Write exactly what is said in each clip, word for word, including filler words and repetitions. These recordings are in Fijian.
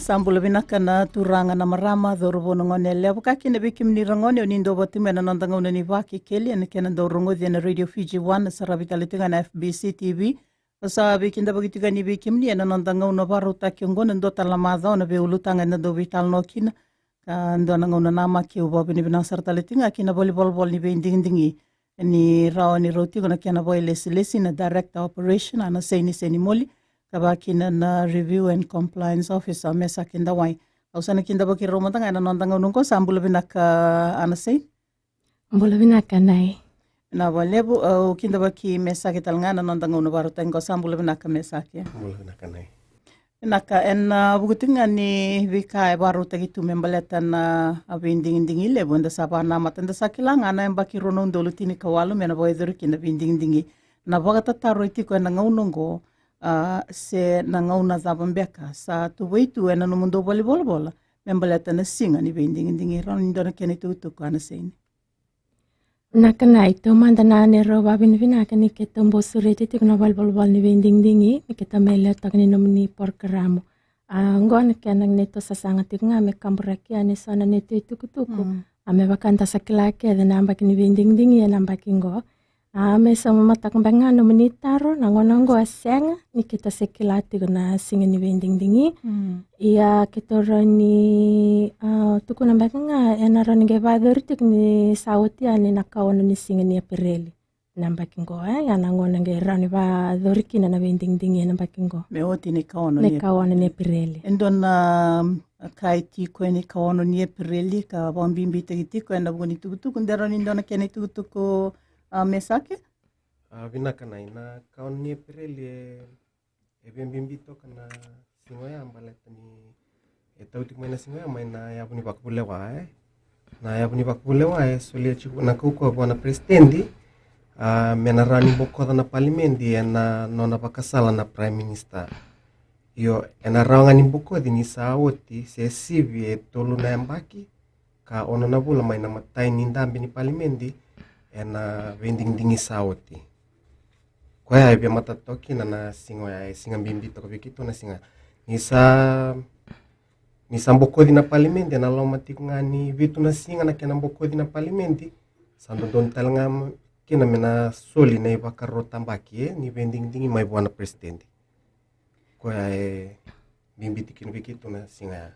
Sa bula vinaka na turaga, na marama, cauravou, na gone yalewa, vaka kina vei kemuni ra gone o ni dau vata mai ena noda gauna ni Vakekeli ena kena dau rogoci ena Radio Fiji One, saravi tale tiko ga na F B C T V. Au sa veikidavaki tiko yani vei kemuni ena noda gauna vakarautaki oqo, na dua tale na macawa na veiulutaga eda dau veitalanoa kina. Ka dua na gauna namaki, au vakavinavinaka sara tale tiko ga ki na valenivolavola ni veidigidigi ni rawa ni rau tiko na kena vakailesilesi na Director Operation, Anaseini Senimoli, ka vaka kina na Review and Compliance Officer, Mesake Dawai. Au sa na kidavaki rau mada ga ena noda gauna oqo. Sa bula vinaka, Anaseini. Bula vinaka, Nai. Vinaka vakalevu. Au kidavaki Mesake tale ga ena noda gauna vakarautaki oqo. Sa bula vinaka, Mesake. Bula vinaka, Nai. Vinaka, ena vuku tiko ga ni veika e vakarautaki tu me baleta na veidigidigi levu, eda sa vakanamata, eda sa kila ga na yabaki rua na udolu tinikawalu me na vakayacori kina na veidigidigi. Na vakatataro e tiko ena gauna oqo, a, se na gauna cava beka sa tuvai tu ena nomudou valenivolavola me baleta na siga ni veidigidigi? Rawa ni dua na kena itukutuku, Anaseini? Vinaka, Nai. Taumada, na neirau vakavinavinaka ni keitou bau sureti tiko na valenivolavola ni veidigidigi, ni keitou mai lewe toka ni nomuni porokaramu. A, oqo na kena neitou sasaga tiko ga me kaburaki yani eso na neitou itukutuku. Mm. A, me vaka da sa kila kece, na yabaki ni veidigidigi ena yabaki oqo. A, me sauma mataka beka ga nomuni taro, na gauna oqo a sega ni keitou se kila tiko na siga ni veidigidigi. Mm. Ia keitou rawa ni, a, tukuna beka ga ena rawa ni qai vakayacori tiko ni sa oti yani na ikaono ni siga ni Epereli na yabaki oqo, e, ia na gauna qai rawa ni vakayacori kina na veidigidigi ena yabaki oqo. Me oti na ikaono ni Epereli. Na ikaono ni Epereli. E dua na, a, ka e tiko ena ikaono ni Epereli ka vakabibitaki tiko ena vuku ni itukutuku, de rawa ni dua na kena itukutuku, a, Mesake? A, vinaka, Nai. Na ikaono ni Epereli e, e via bibi toka na siga oya baleta ni e tau tiko mai na siga oya mai na yavu ni vakavulewa, e. Na yavu ni vakavulewa e solia tiko na kaukauwa vua na peresitedi, a, me na rawa ni bokoca na palimedi ena nona vakasala na Prime Minister. Io, ena rawa ga ni bokoci ni sa oti se sivi e tolu na yabaki ka ono na vula mai na imatai ni dabe ni palimedi ena veidigidigi sa oti. Koya e via matata toka kina na siga oya, e siga bibi toka vei keitou na siga. Ni sa, ni sa bokoci na palimedi ena loma tiko ga ni vitu na siga na kena bokoci na palimedi, sa dodonu tale ga kina me na soli na ivakaro tabaki, e, ni veidigidigi mai vua na peresitedi. Koya e bibi tiko kina vei keitou na siga ya.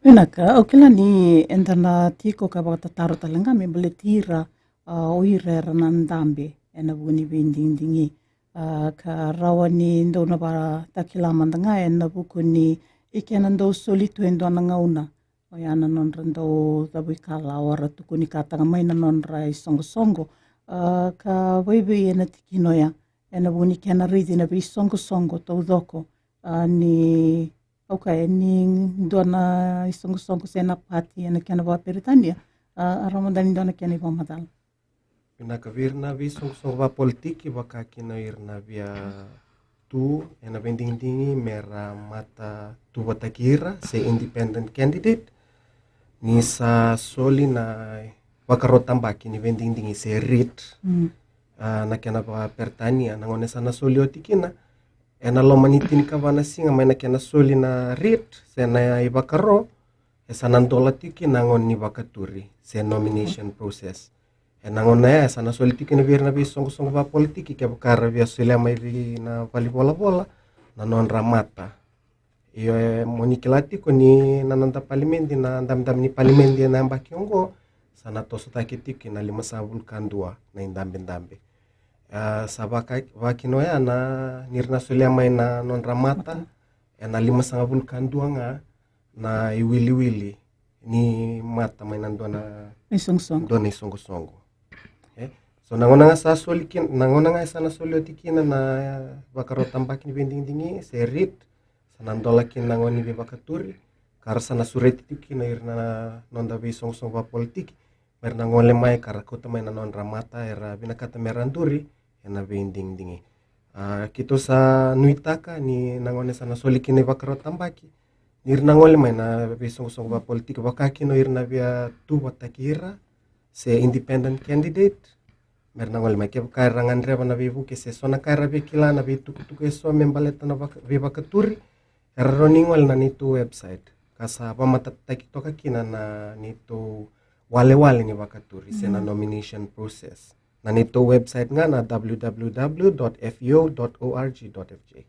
Vinaka, au kila ni eda na tiko ka vakatataro tale ga me baleti ira, a, o ira era na dabe ena vuku ni veidigidigi. A, ka rawa ni dou na vakatakila mada ga ena vuku ni kena dau soli tu e dua na gauna oya na nodra dau cavuikalawa, ra tukunikataka mai na nodra isoqosoqo. A, ka vaivei ena tikina oya ena vuku ni kena raici na veisoqosoqo taucoko, a, ni, okay, ni dua na isoqosoqo se na pati ena kena vakaperitania. A, a rawa mada ni dua na kena ivakamacala. Vinaka, vei ira na veisoqosoqo vakapolitiki, vaka kina ira na via tu ena veidigidigi me ra mata tuvotaki ira se independent candidate, ni sa soli na ivakaro tabaki ni veidigidigi se writ, mm, a, na kena vakaperitania, na gauna e sa na soli oti kina, ena loma ni tinikava na siga mai na kena soli na writ se na ivakaro, e sa na dola tiko kina na gauna ni vakaturi se nomination process. Ena gauna ya e sa na soli tiko kina vei ira na veisoqosoqo vakapolitiki, kevaka ra via solia mai vei na valenivolavola na nodra mata. Io, e, mo ni kila tiko ni na noda palimedi, na dabedabe ni palimedi ena yabaki oqo, sa na tosotaki tiko kina limasagavulu ka dua na idabedabe. A, sa vaka, vaka kina oya na, ni ra na solia mai na nodra mata, ena limasagavulu ka dua ga na iwiliwili ni mata mai na dua na isoqosoqo. Dua na isoqosoqo. E? So na gauna ga sa soli kina, na gauna ga sa na soli oti kina na ivakaro tabaki ni veidigidigi se writ, sa na dola kina na gauna ni veivakaturi, ka ra sa na sureti tiko kina ira na noda veisoqosoqo vakapolitiki me ra na gole mai ka ra kauta mai na nodra mata era vinakata me ra duri ena veidigidigi. A, keitou sa nuitaka ni na gauna sa na soli kina ivakaro tabaki, ni ra na gole mai na veisoqosoqo vakapolitiki, vaka kina o ira na via tuvotaki ira se independent candidate, me ra na gole mai. Kevaka era gadreva na veivuke se so na ka era via kila, na veitukutuku eso me baleta na vaka, veivakaturi, Era rawa ni gole na neitou website ka sa vakamatatataki toka kina na neitou walewale ni vakaturi se na nomination process. Na neitou website ga na www.feo.org.fj.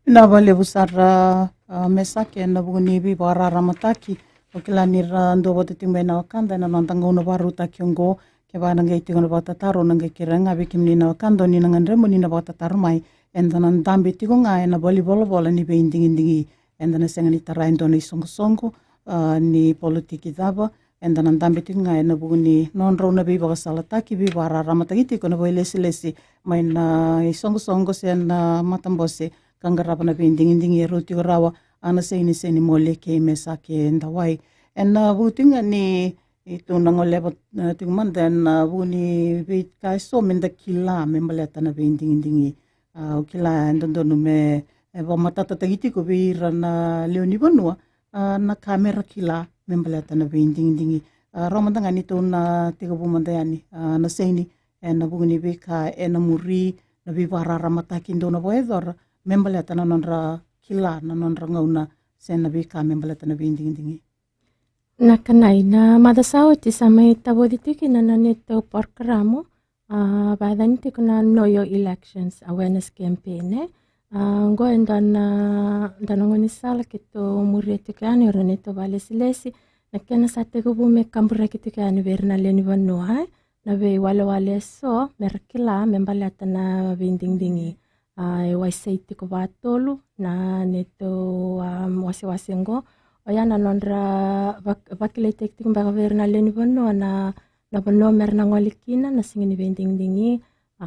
Na valevu sara, a, Mesake, ena vuku ni veivakararamataki. O kila ni ra dua vata tiko mai na wekada ena noda gauna vakarautaki oqo. Kevaka na qai tiko na vakatataro, na qai kerea ga vei kemuni na wekada ni na gadreva mo ni na vakatataro mai. Eda na dabe tiko ga ena valenivolavola ni veidigidigi. Eda na sega ni tara e dua na isoqosoqo, a, ni politiki cava. Eda na dabe tiko ga ena vuku ni nodrau na veivakasalataki, veivakararamataki tiko na vakailesilesi mai na isoqosoqo se na matabose ka qarava na veidigidigi. E rau tiko rawa, a, Naseini Senimoli kei Mesake Dawai. Ena vuku tiko ga ni tou na goleva, e, tiko mada ena vuku ni veika eso meda kila me baleta na veidigidigi. A, au kila e dodonu me, e, vakamatatataki tiko vei ira na lewe ni vanua, a, na ka me ra kila me baleta na veidigidigi. A, rawa mada ga ni tou na tekivu mada yani, a, Naseini, ena vuku ni veika ena muri, na veivakararamataki dou na vakayacora me baleta na nodra kila na nodra gauna se na veika me baleta na veidigidigi. Na kanai, na macawa sa oti sa mai tavoci tiko kina na neitou porokaramu, a, vakayacani tiko na Know Your Elections Awareness Campaign, e. A, oqo e dua na, dua na gaunisala keitou muria tiko yani o ira na neitou vakailesilesi, na kena sa tekivu me kaburaki tiko yani vei ira na lewe ni vanua, e. Na veiwalewale eso me ra kila me baleta na veidigidigi. A, e wasei tiko vakatolu na neitou, a, wasewase oqo. Oya na nodra vak-, vakilaitaki tiko beka vei ira na lewe ni vanua na, na vanua me ra na gole kina na siga ni veidigidigi, a,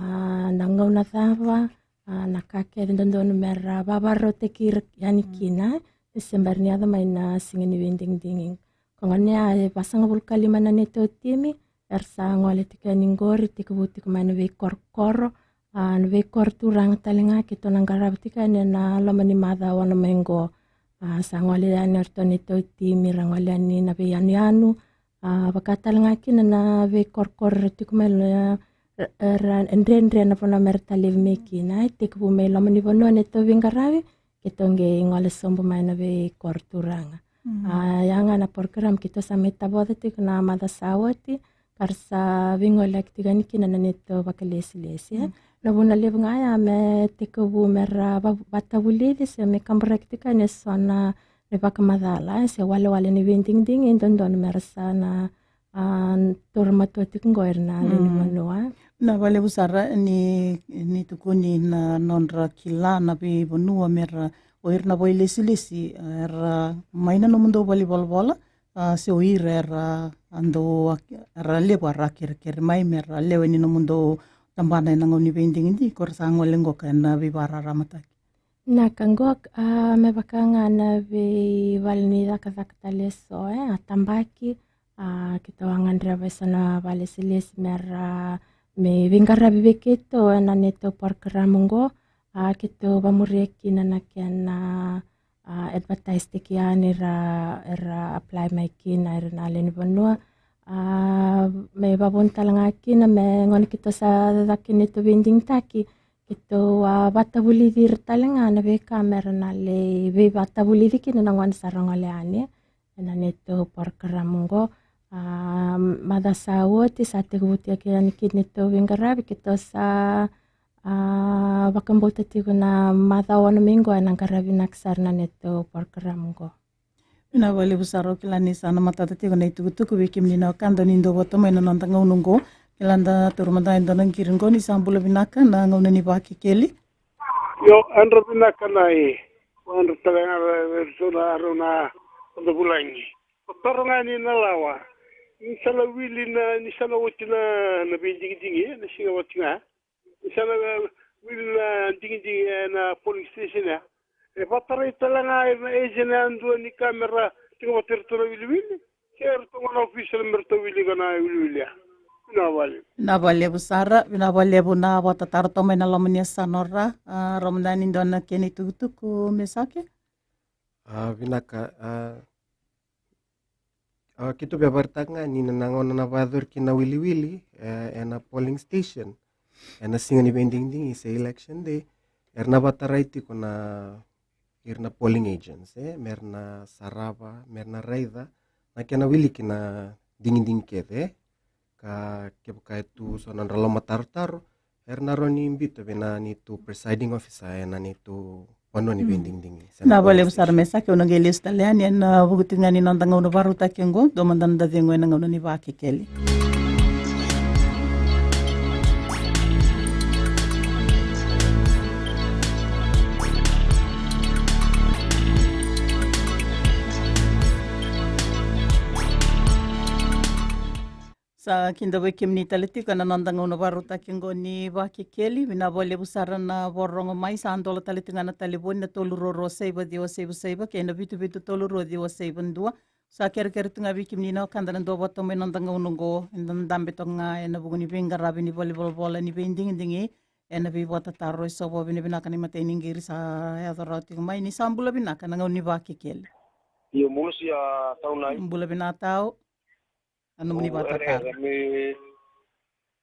na gauna cava, a, na ka kece dodonu me ra vakavakarautaki ira yani kina, e, se bera ni yaco mai na siga ni veidigidigi. Ko gona ya e vasagavulu ka lima na neitou timi era sa gole tiko yani qori, tekivu tiko mai na veikorokoro, a, na veikoro turaga tale ga keitou na qarava tiko yani ena loma ni macawa ono mai qo. A, sa gole yani o iratou neitou timi, ra gole yani na veiyanuyanu, a, vaka tale ga kina na veikorokoro era tiko mai, e, ra, ra dredre na vanua me ra talevi mai kina, e, tekivu mai loma ni vanua neitou veiqaravi, keitou qai gole sobu mai na veikoro turaga. Mm. A, ya ga na porokaramu keitou sa mai tavoca tiko na macawa sa oti, ka ra sa veigoleyaki tiko yani kina na neitou vakailesilesi, e. Mm. Na vuna levu ga ya me tekivu me ra va-, vatavulici se me kaburaki tiko yani eso na, na vakamacala, e, se walewale ni veidigidigi e dodonu me ra sa na, a, taura matua tiko qo ira na lewe ni vanua. Na valevu sara ni, ni tukuni na nodra kila na veivanua me ra, o ira na vakailesilesi, era mai na nomudou valenivolavola, a, se o ira era, a, dou, a, era levu era kerekere mai me ra lewe ni nomudou tabana ena gauna ni veidigidigi ko ra sa gole qo ka ena veivakararamataki. Na ka qo, a, me vaka ga na veivale ni cakacaka tale eso, e, a tabaki, a, keitou a gadreva eso na vakailesilesi me ra, me veiqaravi vei keitou ena neitou porokaramu qo, a, keitou vamuria kina na kena, a, advertise tiko yani ra, ra apply mai kina ira na lewe ni vanua. A, me vavuna tale ga kina me gona keitou sa caka neitou veidigitaki, keitou a vatavulici ira tale ga na veika me ra na lai veivatavulici kina na gone sa ra gole yani ena neitou porokaramu qo. A, macawa sa oti sa tekivu tiko yani kina neitou veiqaravi, keitou sa, a, vakabauta tiko na macawa ono mai qo ena qaravi vinaka sara na neitou porokaramu qo. Vinaka vakalevu sara, au kila ni sa na matata tiko na itukutuku vei kemuni na wekada ni dou vata mai na noda gauna oqo. Kila da taura mada e dua na qiri qo. Ni sa bula vinaka, na gauna ni Vakekeli. Io, yadra vinaka na i, yadra tale ga vei iratou na rau na noda vulagi. Au taro ga ni na lawa, ni sa na wili na, ni sa na oti na, na veidigidigi, e, na siga oti ga. Ni sa na wili na digidigi ena polling station ya. E vatarai tale ga ira na agent yadua ni ka me ra tiko vata iratou na wiliwili. Se iratou ga na official me ratou wili ga na wiliwili ya. Vinaka vakalevu. Vinaka vakalevu sara, vinaka vakalevu na vakatataro toka mai na loma ni yasana o Ra. A, rawa mada ni dua na kena itukutuku, Mesake? A, vinaka, a, A, keitou via vakaraitaka ga ni na gauna na vakayacori kina na wiliwili, e, ena polling station, ena siga ni veidigidigi se election day, era na vakatarai tiko na, kei ira na polling agents, e, me ra na sarava, me ra na raica na kena wiliki na digidigi kece, e. Ka kevaka e tu so na nodra lomatarotaro, era na rawa ni biuta vei na neitou presiding officer ena neitou vanua ni veidigidigi. Vinaka vakalevu sara Mesake, au na qai lesu tale yani ena vuku tiko ga ni noda gauna vakarautaki oqo. Dua mada na noda cegu ena gauna ni Vakekeli. Sa kidavaki kemuni tale tiko ena noda gauna vakarautaki oqo ni Vakekeli. Vinaka vakalevu sara na vakarorogo mai. Sa dola tale tiko ga na talevoni na tolu rua rua saiva ciwa saiva saiva kei na vitu vitu tolu rua ciwa saiva dua. Sa kerekere tu ga vei kemuni na wekada na dua vata mai noda gauna oqo, eda dabe toka ga ena vuku ni veiqaravi ni valenivolavola ni veidigidigi ena veivakatataro eso. Vakavinavinaka na imatai ni qiri sa yaco rawa tiko mai. Ni sa bula vinaka na gauna ni Vakekeli. Io, bula sia tau nai. Bula vinaka tau. A nomuni vakatataro. Ereere me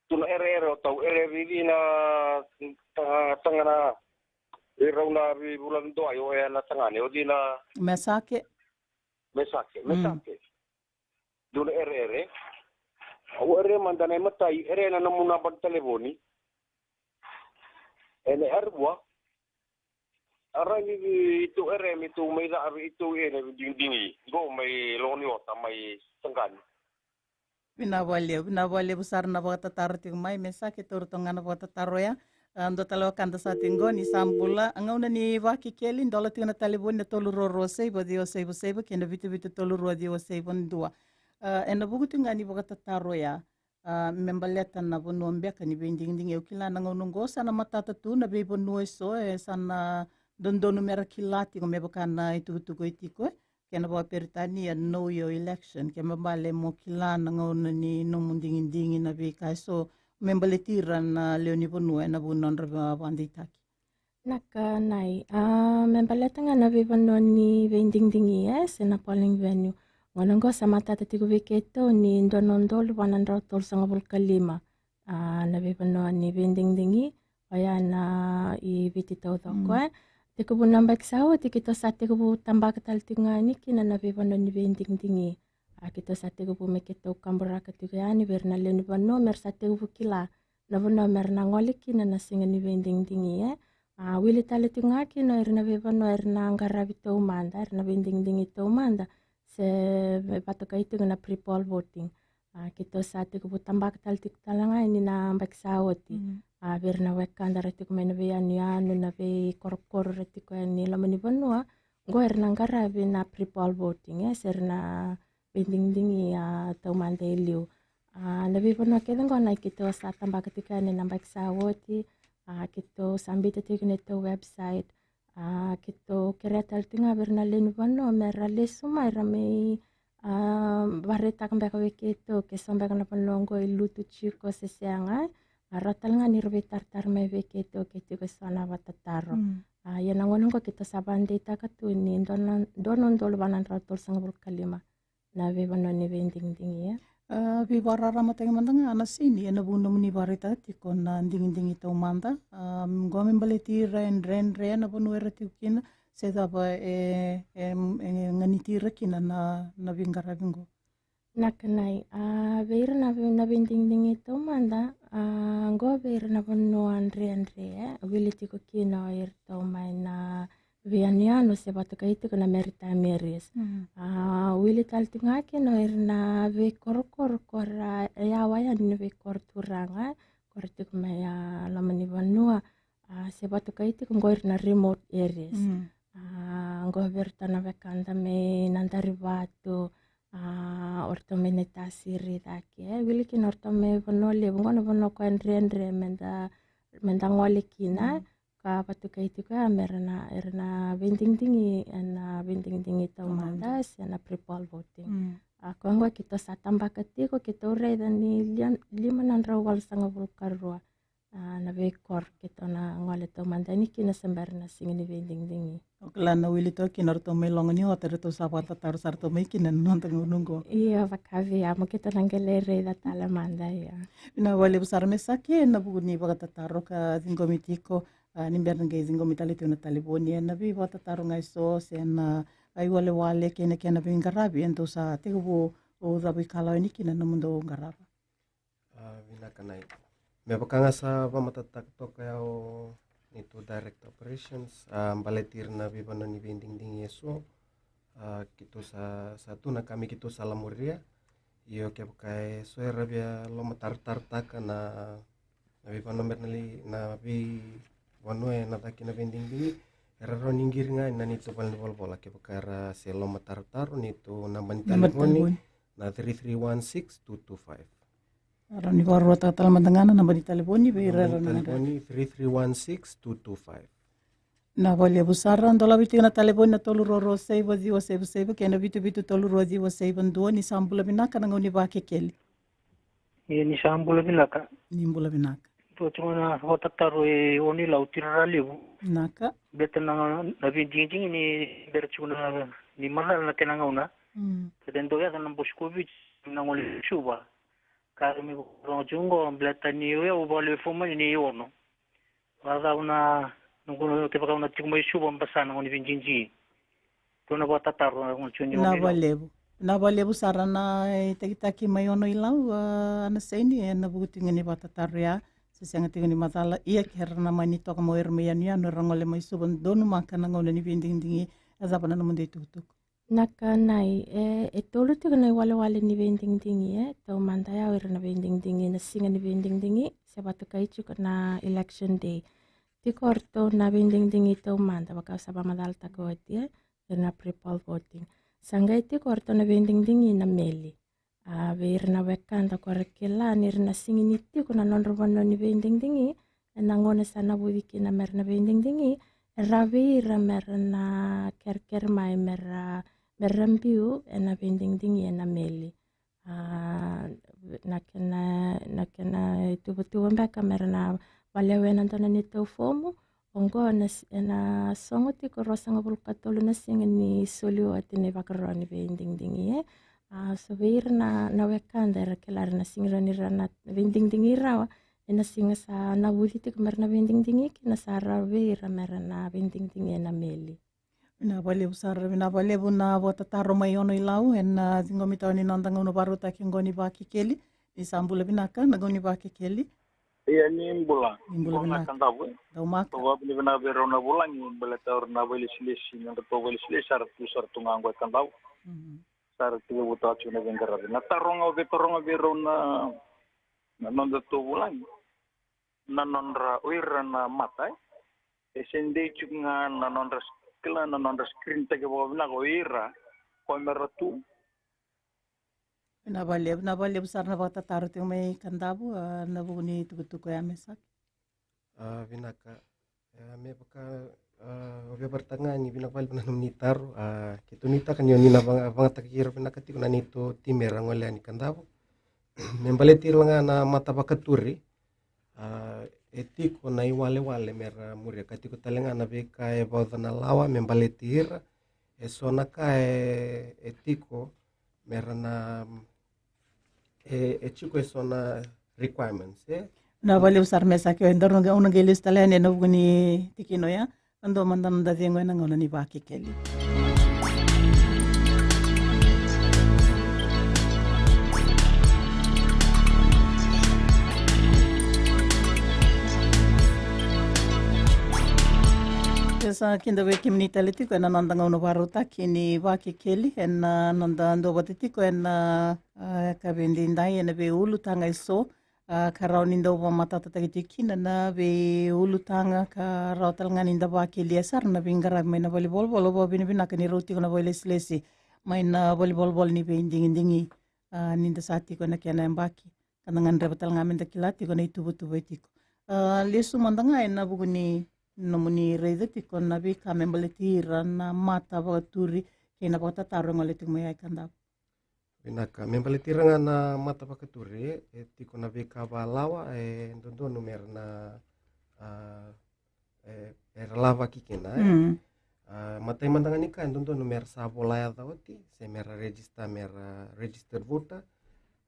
tu na ereere o tau ereere vei na tagana e rau na vei vula dua o ya na tagane o dina. Mesake. Mesake, Mesake. Tu na ereere. Au ere mada na imatai, ere na nomu naba na talevoni. Ene arua. Ara ni vi itu ere me tu mai da vi itu ene vi ding ding i go mai loni ota mai sangani. Vinaka vakalevu, vinaka vakalevu sara na vakatataro tiko mai Mesake, taura toka ga na vakatataro ya. A, dua tale wekada sa tiko qo ni sa bula, a gauna ni Vakekeli, dola tiko na talevoni na tolu rua rua saiva ciwa saiva saiva kei na vitu vitu tolu rua ciwa saiva dua. A, ena vuku tiko ga ni vakatataro ya. A, me baleta na vanua beka ni veidigidigi, au kila na gauna oqo sa na matata tu na veivanua eso, e sa na dodonu me ra kila tiko me vaka na itukutuku e tiko, e kena vakaperitania know your election, ke me bale mo kila na gauna ni nomu digidigi na veika eso me baleti ira na lewe ni vanua ena vuku ni nodra va-, vakadeitaki. Na ka nai, a, me baleta ga na veivanua ni veidigidigi, e, se na polling venue. Gauna oqo sa matata tiko vei keitou ni dua na udolu va na drau tolusagavulu ka lima. A, na veivanua ni veidigidigi, oya na i Viti taucoko, e. Tekivu na yabaki sa oti, keitou sa tekivu tabaka tale tiko ga yani kina na veivanua ni veidigidigi. A, keitou sa tekivu me keitou kaburaka tiko yani vei ira na lewe ni vanua, me ra sa tekivu kila na vanua me ra na gole kina na siga ni veidigidigi, e. A, wili tale tiko ga kina o ira na veivanua era na qaravi taumada, era na veidigidigi taumada, se me vatokai tiko na pre-poll voting. A, keitou sa tekivu tabaka tale tiko tale ga yani na yabaki sa oti. A, vei ira na wekada ra tiko mai na veiyanuyanu, na veikorokoro ra tiko yani loma ni vanua, oqo era na qaravi na pre-poll voting, e, se ra na veidigidigi, a, taumada e liu. A, na veivanua kece oqo na keitou sa tabaka tiko yani na yabaki sa oti, a, keitou sa biuta tiko na neitou website, a, keitou kerea tale tiko ga vei ira na lewe ni vanua me ra lesu mai ra mai, a, vakaraitaka beka vei keitou ke so beka na vanua oqo e lutu tiko se sega, e. A, rawa tale ga ni ra veitaratara mai vei keitou ke tiko eso na vakatataro. A, ia na gauna oqo keitou sa vakadeitaka tu ni dua na, dua na udolu va na drau tolusagavulu ka lima na veivanua ni veidigidigi, e. A, veivakararamataki mada ga Nasini ena vuku ni nomuni vakaraitaka tiko na digidigi taumada. A, oqo me baleti ira e dredre na vanua era tiko kina, se cava e, e, e ganiti ira kina na, na veiqaravi oqo. Na ka nai, a, vei ira na vei, na veidigidigi taumada, a, oqo vei ira na vanua dredre, e, wili tiko kina o ira tau mai na veiyanuyanu se vatokai tiko na maritime areas. A, wili tale tiko ga kina o ira na veikorokoro ko ra yawa yani na veikoro turaga, ko ra tiko mai, a, loma ni vanua, a, se vatokai tiko oqo ira na remote areas. A, oqo vei iratou na wekada mai Nadarivatu, a, o ratou mai Naitasiri cake, e, wili kina o ratou mai Vanua Levu, oqo na vanua ko e dredre meda, meda gole kina. Ka vatokai tiko ya me ra na, era na veidigidigi ena veidigidigi taumada se na pre-poll voting. A, ko oqo keitou sa tabaka tiko, keitou raica ni lia-, lima na drau walusagavulu ka rua a, na veikoro keitou na gole taumada yani kina se bera na siga ni veidigidigi. O kila na wili toka kina o ratou mai Loga ni Ota, ratou sa vakatataro sara tu mai kina na noda gauna oqo. Ia, vaka vei ya, mo keitou na qai lai raica tale mada, ia. Vinaka vakalevu sara Mesaki ena vuku ni vakatataro ka ciqomi tiko, a, ni bera na qai ciqomi tale tiko na talevoni ena veivakatataro ga eso se na, a, iwalewale kei na kena veiqaravi e dou sa tekivu cavuikalawa yani kina na nomudou qarava. A, vinaka Nai. Me vaka ga sa vakamatatataka toka ya o neitou Director Operations, a, baleti ira na veivanua ni veidigidigi eso, a, keitou sa, sa tu na ka me keitou sa lamuria. Io, kevaka eso era via lomatarotarotaka na, na veivanua me ra na lai, na veivanua ena caka kina na veidigidigi, era rawa ni qiri ga ena neitou valenivolavola kevaka era se lomatarotaro. Neitou naba ni talevoni na three three one six two two five. Rawa ni vakaruataka tale mada ga na naba ni talevoni vei ira era na gadreva. Three three one six two two five. Vinaka vakalevu sara. Dolavi tiko na talevoni na tolu rua rua saiva ciwa saiva saiva kei na vitu vitu tolu rua ciwa saiva dua. Ni sa bula vinaka na gauna ni Vakekeli. Ia, ni sa bula vinaka. Ni bula vinaka. Dua tiko na vakatataro e Ono-i-Lau, Tirara Levu. Vinaka. Baleta na, na veidigidigi ni bera tiko na, ni macala na kena gauna. Mm. Baleta ni dau yaco na bose COVID, na gole i Suva. Ka me vakarorogo tiko oqo, baleta ni o yau au vakalewefau mai ni Ono. Vakacava na, na gauna kevaka au na tiko mai Suva, basa na gauna ni veidigidigi. Dua na vakatataro na gauna tiko ni Ono-i-Lau. Vinaka vakalevu. Vinaka vakalevu sara na itakitaki mai Ono-i-Lau, a, Anaseini, ena vuku tiko ga ni vakatataro ya. Se sega tiko ni macala, ia ke ra na mani toka mai o ira mai yanuyanu, era gole mai Suva, donumaka na gauna ni veidigidigi. E cava na nomudou itukutuku? Vinaka Nai, e, e tolu tiko na iwalewale ni veidigidigi, e, taumada ya o ira na veidigidigi na siga ni veidigidigi, se vakatokai tiko na election day. Tiko o ratou na veidigidigi taumada, vaka au sa vakamacalataka oti, e, ira na pre-poll voting. Sa qai tiko o ratou na veidigidigi na meli. A, vei ira na wekada ko ra kila ni ra na sega ni tiko na nodra vanua ni veidigidigi ena gauna sa navuci kina me ra na veidigidigi, e rawa vei ira me ra na kerekere mai me ra, me ra biu ena veidigidigi ena meli. A, na kena, na kena ituvatuva beka me ra na vakalewe ena dua na neitou fomu. Oqo ena s-, ena sogo tiko ruasagavulu ka tolu na siga ni soli oti na ivakaro ni veidigidigi, e. A, so vei ira na, na wekada era kila era na sega ni rawa ni ra na veidigidigi rawa ena siga sa navuci tiko me ra na veidigidigi kina, sa rawa vei ira me ra na veidigidigi ena meli. Vinaka vakalevu sara, vinaka vakalevu na vakatataro mai Ono-i-Lau, ena, a, ciqomi tawa ni noda gauna vakarautaki oqo ni Vakekeli. Ni sa bula vinaka na gauna ni Vakekeli. Ia, ni bula. Ni bula vinaka. Kadavu, e. Daumaka. Au vakavinavinaka vei rau na vulagi baleta o ira na vakailesilesi, na nodratou vakailesilesi sa ra tu, sa ra tu ga oqo e Kadavu. Mhm. Sa ra tekivutaka tiko na veiqaravi. Na taroga au via taroga vei rau na, na nodatou vulagi, na nodra, o ira na mata, e, e se dei tiko ga na nodra s-, kila, na nodra screen taki vakavinaka o ira ko me ra tu. Vinaka vakalevu, vinaka vakalevu sara na vakatataro tiko mai Kadavu, a, na vuku ni tukutuku ya Mesaki. A, vinaka. A, me vaka, a, au via vakaraitaka ga ni vinaka vakalevu na nomuni taro. A, keitou nuitaka ni o ni na vaga-, vagataki ira vinaka tiko na neitou timi era gole yani Kadavu. Me baleti ira ga na mata vakaturi, a, e tiko na iwalewale me ra muria, ka tiko tale ga na veika e vauca na lawa me baleti ira. E so na ka e, e tiko me ra na, e, e tiko e so na requirements, e. Vinaka vakalevu sara Mesaki, e, daru na qai, au na qai lesu tale yani ena vuku ni tikina oya. Na dua mada na noda cegu ena gauna ni Vakekeli. Sa kidavaki kemuni tale tiko ena noda gauna vakarautaki ni Vakekeli, ena noda duavata tiko ena, a, yakavi edaidai ena veiulutaga eso, a, ka rawa ni dau vakamatatataki tiko kina na veiulutaga ka rawa tale ga ni da vakelia sara na veiqaravi mai na valenivolavola. Au vakavinavinaka ni rau tiko na vakailesilesi mai na valenivolavola ni veidigidigi, a, ni da sa tiko ena kena yabaki. Ka da gadreva tale ga me da kila tiko na ituvatuva e tiko. A, lesu mada ga ena vuku ni nomuni raica tiko na veika me baleti ira na mata vakaturi kei na vakatataro e gole tiko mai ya i Kadavu. Vinaka, me baleti ira ga na mata vakaturi, e tiko na veika valawa e dodonu mera na, a, e, era lavaki kina, e. Mm. A, matai mada ga ni ka e dodonu mera sa vola yaca oti, se mera register, mera registered voter.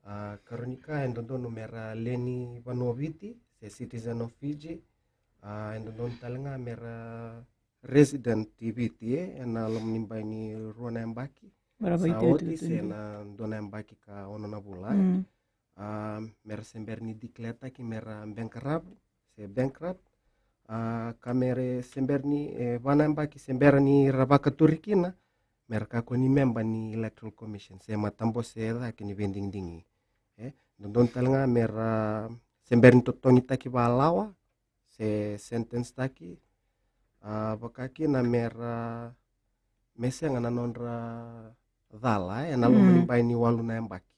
A, karua ni ka e dodonu mera lewe ni vanua o Viti, se citizen of Fiji. A, e dodonu tale ga mera resident i Viti, e, ena loma ni bai ni rua na yabaki. Mera sa oti, se na dua na yabaki ka ono na vula, e. Mm. A, mera se bera ni declare-taki mera bankrupt, se bankrupt. A, ka mera se bera ni, e, va na yabaki se bera ni ra vakaturi kina, mera kakua ni memba ni Electoral Commission, se matabose cake ni veidigidigi. E, dodonu tale ga mera se bera ni totogitaki valawa, se sentence-taki, a, vaka kina mera, me sega na nodra cala, e, ena loma ni, mm, bai ni walu na yabaki.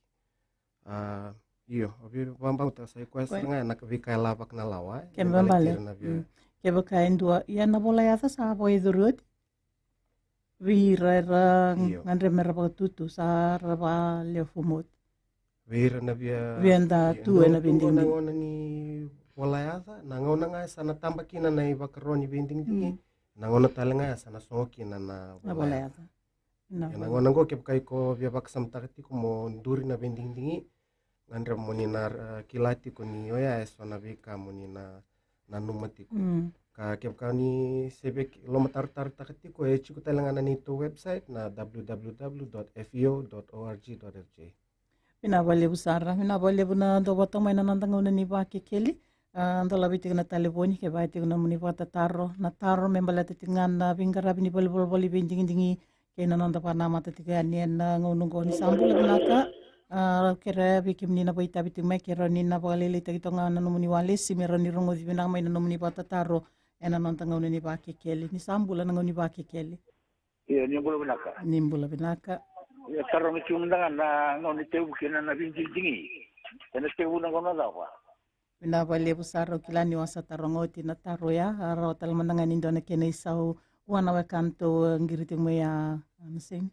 A, io, o via vakabauta sa i koya sara ga na veika e lavaka na lawa, e. Kevaka e dua, ia na vola yaca sa vakayacori oti vei ira era, io, gadreva mera vakatutu, sa ra vakalewe fomoti. Vei ira na via, via da, io, tu ena veidigidigi. Na gauna ni vola yaca, na gauna ga sa na taba kina na ivakaro ni veidigidigi, mm, na gauna tale ga sa na sogo kina na vola yaca. Na gauna oqo kevaka iko via vakasamataka tiko mo duri na veidigidigi, gadreva mo ni na, e, kila tiko ni oya e so na veika mo ni na nanuma tiko. Mm. Ka kevaka ni se via lomatarotarotaka tiko, e tiko tale ga na neitou website na w w w dot f e o dot o r g dot f j. Vinaka vakalevu sara, vinaka vakalevu na dau vata mai na noda gauna ni Vakekeli. A, dolavi tiko na talevoni kevaka e tiko na nomuni vakatataro, na taro me baleta tiko ga na veiqaravi ni valenivolavola ni veidigidigi kei na noda vakanamata tiko yani ena gauna oqo. Ni sa bula vinaka. A, au kerea vei kemuni na vakaitavi tiko mai ke rawa ni na vakalailaitaki toka ga na nomuni walesi me rawa ni rogoci vinaka mai na nomuni vakatataro ena noda gauna ni Vakekeli. Ni sa bula na gauna ni Vakekeli. Io, ni bula vinaka. Ni bula vinaka. Ia, tarogi tiko mada ga na gauna e tekivu kina na veidigidigi. Ena tekivu na gauna cava? Vinaka vakalevu sara, au kila ni o sa taroga oti na taro ya, a rawa tale mada ga ni dua na kena isau vua na wekana tou qiri tiko mai ya, a, Anaseni.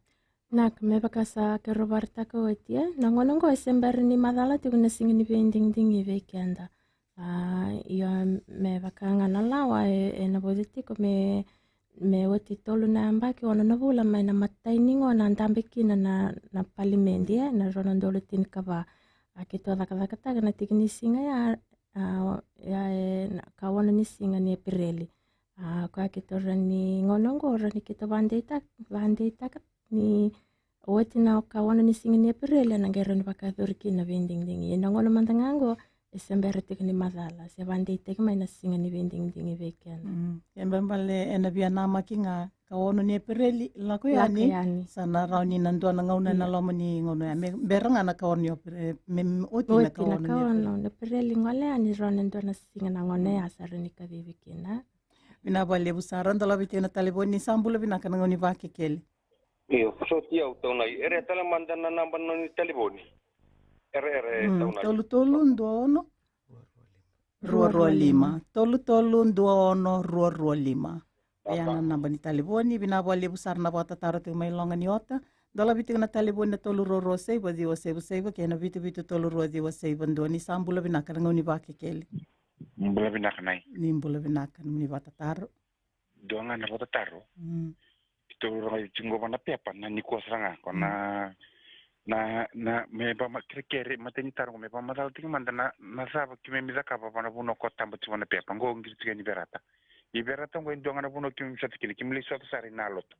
Vinaka, me vaka sa keirau vakaraitaka oti, e, na gauna oqo e se bera ni macala tiko na siga ni veidigidigi vei keda. A, io, me vaka ga na lawa e, e na vauci tiko me, me oti tolu na yabaki, ono na vula mai na imatai ni gauna a dabe kina na, na palimedi, e, na rua na udolu tinikava. A, keitou cakacakataka na tiki ni siga ya, a, ya e na ka ono ni siga ni Epereli. A, koya keitou rawa ni gauna oqo rawa ni keitou vakadeitaka, vakadeitaka ni oti na ka ono ni siga ni Epereli ena qai rawa ni vakayacori kina na veidigidigi. Ia na gauna mada ga oqo e se bera tiko ni macala, se vakadeitaki mai na siga ni veidigidigi vei keda. Mm. Kena ibalebale ena via namaki ga ka ono ni Epereli lako yani, lako yani, sa na rawa ni na dua na gauna, io, ena loma ni gauna ya. Me bera ga na ka ono ni Epere-, me, me oti na, oti ka na ono ka ni ono Epereli. Ni Epereli gole yani, rawa na dua na siga na gauna ya sa rawa ni kacivi kina. Vinaka vakalevu sara, dolavi tiko na talevoni. Ni sa bula vinaka na gauna ni Vakekeli. Io, soti au Taunai. Kerea tale mada na naba ni talevoni. Kerea, kerea, mm, Taunai. Tolu tolu dua ono rua rua lima. Tolu tolu dua ono rua rua lima. Oya na naba ni talevoni. Vinaka vakalevu sara na vakatataro tiko mai Loga ni Ota. Dolavi tiko na talevoni na tolu rua rua saiva ciwa saiva saiva kei na vitu vitu tolu rua ciwa saiva dua. Ni sa bula vinaka na gauna ni Vakekeli. Bula vinaka Nai. Ni bula vinaka, ni vakatataro. Dua ga na vakatataro. Mm. Keitou rogoca tiko qo va na pepa na nikua sara ga, ko na, mm, na, na, me vama-, kerekere, matai ni taro qo, me vakamacala tiko mada na, na cava keimami cakava va na vanua ko taba tiko va na pepa qo, qiri tiko yani Verata. I Verata qo e dua ga na vanua keimami sota kina, keimami lai sota sara i Naloto.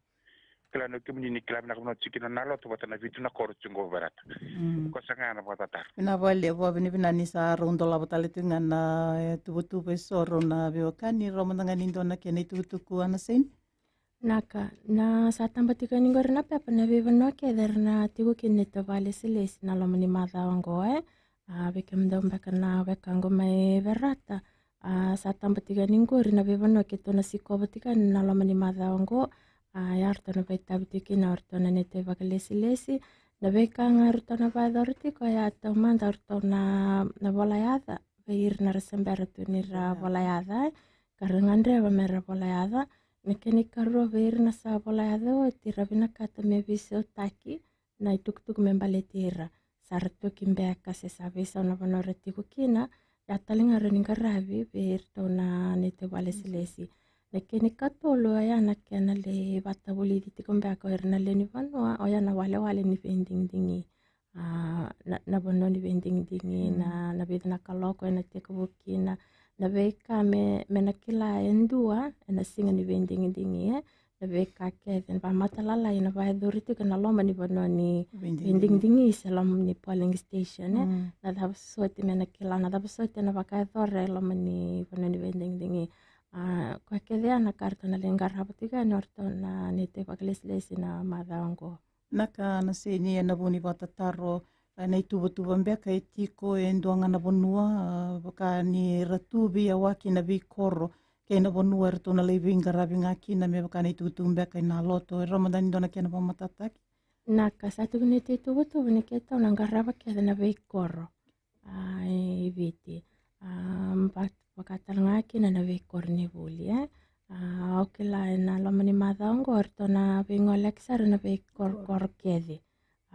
Kila ni o kemuni ni kila vinaka vanua tiko kina Naloto vata na vitu na koro tiko qo Verata. Mm. Ko sa ga na vakatataro. Vinaka vakalevu, vakavinavinaka ni sa rau dolava tale tiko ga na, e, tuvatuva eso rau na veiwekani, rawa mada ga ni dua na kena itukutuku, Anaseni. Vinaka, na sa taba tiko yani qori na pepa, na veivanua kece era na tiko kina na neitou vakalesilesi na loma ni macawa oqo, e. A, vei kemudou beka na wekaqu mai Verata, a, sa taba tiko yani qori na veivanua keitou na sikova tiko yani na loma ni macawa oqo. A, ia ratou na vakaitavi tiko kina o ratou na neitou vakalesilesi. Na veika ga ratou na vakayacora tiko, ia taumada o ratou na, na vola yaca vei ira na ra se bera tu ni ra vola yaca, e. Ka ra gadreva me ra vola yaca. Na kena ikarua, vei ira na sa vola yaca oti, ra vinakata me veisautaki na itukutuku me baleti ira. Sa ra toki beka se sa veisau na vanua ra tiko kina, ya tale ga rawa ni qaravi vei iratou na neitou valesilesi. Na kena ikatolu oya na kena lai vatavulici tiko beka o ira na lewe ni vanua, oya na walewale ni veidigidigi. A, na, na vanua ni veidigidigi, na, na vica na kaloko ena tekivu kina, na veika me, me na kila e dua ena siga ni veidigidigi, e. Na veika kece, na vamatalalai na vakayacori tiko ena loma ni vanua ni veidigidigi se loma ni polling station, e. Na cava soti me na kila, na cava soti ena vakayacora e loma ni vanua ni veidigidigi. A, koya kece ya na ka ratou na lai qarava tiko yani o ratou na neitou vakalesilesi na macawa oqo. Na ka na sega ni ena vuku ni vakatataro, e, na ituvatuva beka e tiko e dua ga na vanua, a, vaka ni ra tu veiyawaki na veikoro kei na vanua eratou na lai veiqaravi ga kina me vaka na itukutuku beka ena lotu, e rawa mada ni dua na kena vakamatatataki? Na ka sa tukuni tiko e ituvatuva ni keitou na qarava kece na veikoro, a, e Viti. A, ba, vaka tale ga kina na veikoronivuli, e. A, au kila ena loma ni macawa oqo eratou na veigoleyaki sara na veikorokoro kece.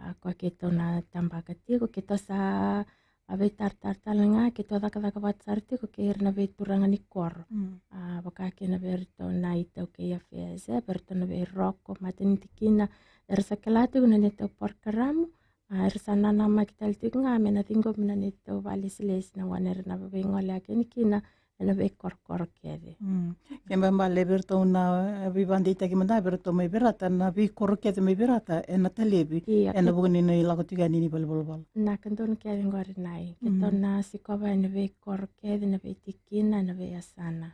A, koya keitou na tabaka tiko, keitou sa, a, veitaratara tale ga, keitou cakacaka vata sara tiko kei ira na veituraga ni koro. A, vaka kina vei iratou na iTaukei Affairs, e, vei iratou na veiroko, mata ni tikina. Era sa kila tiko na neitou porokaramu, a, era sa nanamaki tale tiko ga me na ciqomi na neitou vakalesilesi na gauna era na veigoleyaki yani kina ena veikorokoro kece. Ke bale vei iratou na, e, veivakadeitaki mada vei iratou mai Verata, na veikoro kece mai Verata ena talevi ena vuku ni lako tiko yani ni valenivolavola. Na ka donu kece qori na i keitou na sikova ena veikoro kece, na veitikina, na veiyasana.